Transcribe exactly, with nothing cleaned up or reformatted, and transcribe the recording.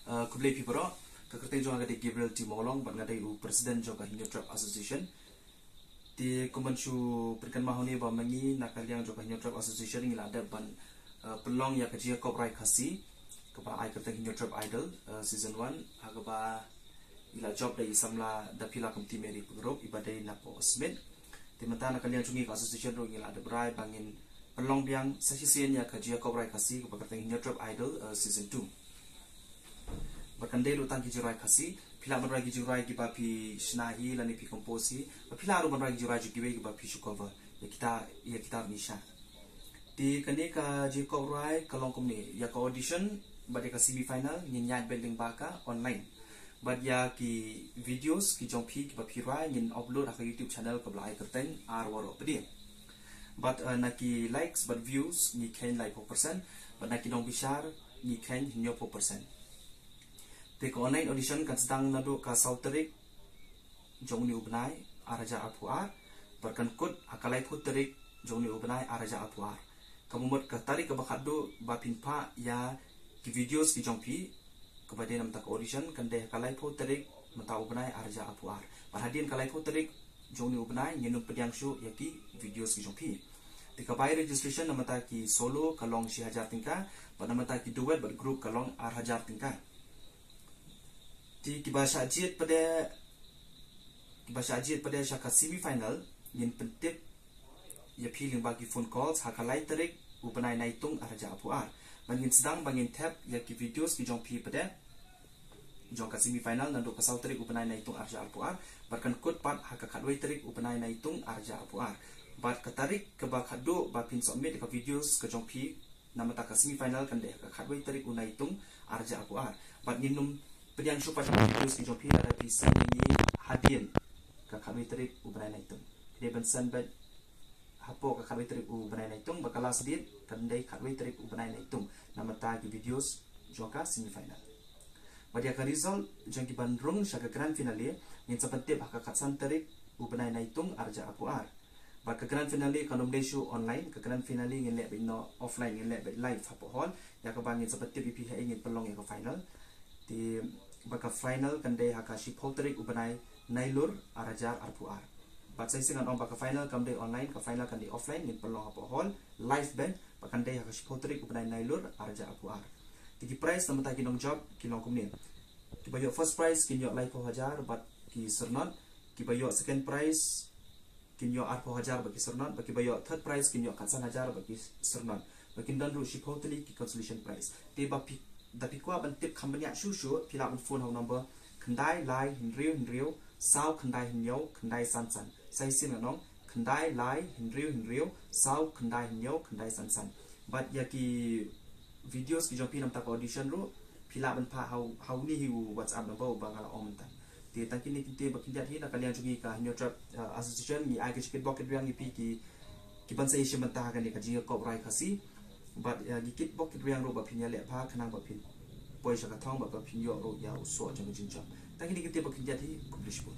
Uh, khublei phi baroh. Ka kyrteng jong nga ka dei Gabriel T Mawlong bad nga dei u president jong ka Hynñiewtrep Association. Te kumban shu pynkynmaw hangne ba ma ngi na ka liang jong ka Hynñiewtrep Association ngi la dep ban, uh, pynlong ïa ka jingïakop rai Khasi kaba ai kyrteng Hynñiewtrep Idol, uh, season one, ha kaba i la jop da i samla Daphila Khamti Mary Pyngrope iba dei na Pohsmit. Te mynta na ka liang jong ngi ka association ruh ngi la dep rai ba ngin pynlong biang sa shisien ïa ka jingïakop rai Khasi kaba kyrteng Hynñiewtrep Idol, uh, season two. Bad kan dei ruh tang ki jingrai Khasi, phi lah ban rai ki jingrai kiba phi shna hi lane phi compose hi, bad phi lah ruh ban rai ki jingrai jong kiwei kiba phi shu cover ïa kita, ïa kita ruh ngi shah. Te kane ka jingïakop rai ka long kumne, ïa ka audition bad ïa ka semi final ngin ïaid beit lyngba ka online. Bad ïa ki videos ki jong phi kiba phi rai ngin upload ha ka YouTube channel kaba la ai kyrteng Ar Waroh Pdeng. Bad, uh, na ki likes bad views ngi kheiñ laiphew percent, bad na ki nongbishar ngi kheiñ hynñiewphew percent. Te ka online audition kan sdang naduh ka saw tarik jong une u bnai ar hajar arphew ar, bad kan kut ha ka laiphew tarik jong une u bnai ar hajar arphew ar. Kaba mut ka tarik kaba khatduh ba phin phah ïa ki videos ki jong phi kaba dei na mynta ka audition kan dei ha ka laiphew tarik mynta u bnai ar hajar arphew ar. Bad hadien ka laiphew tarik jong une u bnai ngin ym pdiang shuh ïa ki videos ki jong phi. Te ka bai registration na mynta ki solo ka long shi hajar tyngka, bad na mynta ki duet bad group ka long ar hajar tyngka. Te kiba shah jied pat de, kiba shah jied pat de sha ka semi final ngin pyntip ïa phi lyngba ki phone calls ha ka lai tarik u bnai Naitung ar hajar arphew ar. Bad ngin sdang ba ngin thep ïa ki videos ki jong phi pat de jong ka semi final naduh ka saw tarik u bnai Naitung ar hajar arphew ar, bad kan kut pat ha ka khatwei tarik u bnai Naitung ar hajar arphew ar. Bad ka tarik kaba khatduh ba phin submit ka videos ka jong phi na mynta ka semi final kan dei ha ka khatwei tarik u Naitung ar hajar arphew ar. Bad ngin ym pdiang shuh pat ïa ki videos ki jong phi lada phi send ïa ngi hadien ka khatwei tarik u bnai Naitung. Phi dei ban send beit hapoh ka khatwei tarik u bnai Naitung, bad ka last date kan dei khatwei tarik u bnai Naitung na mynta ki videos jong ka semi final. Bad ïa ka result jong ki ban rung sha ka grand finale ngin sa pyntip ha ka khatsan tarik u bnai Naitung ar hajar arphew ar. Bad ka grand finale kan ym dei shuh online, ka grand finale ngin leh beit noh offline, ngin leh beit live hapoh hall. Ïa kaba ngin sa pyntip ïa phi haei ngin pynlong ïa ka final. Te bad ka final kan dei ha ka shiphew tarik u bnai Nailur ar hajar arphew ar. Bad sa shisien ngan ong ba ka final kam dei online, ka final kan dei offline, ngin pynlong hapoh hall live beit, bad kan dei ha ka shiphew tarik u bnai Nailur ar hajar arphew ar. Te ki prize na mynta ki nongjop ki long kumne. Kiba ïoh first prize kin ïoh laiphew hajar bad ki syrnot, kiba ïoh second prize kin ïoh arphew hajar bad ki syrnot, bad kiba ïoh third prize kin ïoh khatsan hajar bad ki syrnot. Bad kin don ruh shiphew tylli ki consolation prize. Te ba phi, da phi kwah ban tip kham bniah shuh shuh, phi lah ban phone ha u number khyndai lai hynriew hynriew saw khyndai hynñiew khyndai san san. Sa shisien ngan ong, khyndai lai hynriew hynriew saw khyndai hynñiew khyndai san san. Bad ïa ki videos ki jong phi na mynta ka audition ruh phi lah ban phah ha u, ha une hi u WhatsApp number uba nga la ong mynta. Te tang kine ki ktien ba khyndiat hi na ka liang jong ngi ka Hynñiewtrep, uh, Association, ngi ai ka jingkitbok kitrwiang ïa phi ki, ki ban sa ïashim bynta ha kane ka jingïakop rai Khasi. Bad, uh, ngi kitbok kitrwiang ruh ba phin ïaleh bha khnang ba phin poi sha ka thong bad ba phin ïoh ruh ïa u soh jong ka jingjop. Tang kine ki ktien ba khyndiat hi, khublei shibun.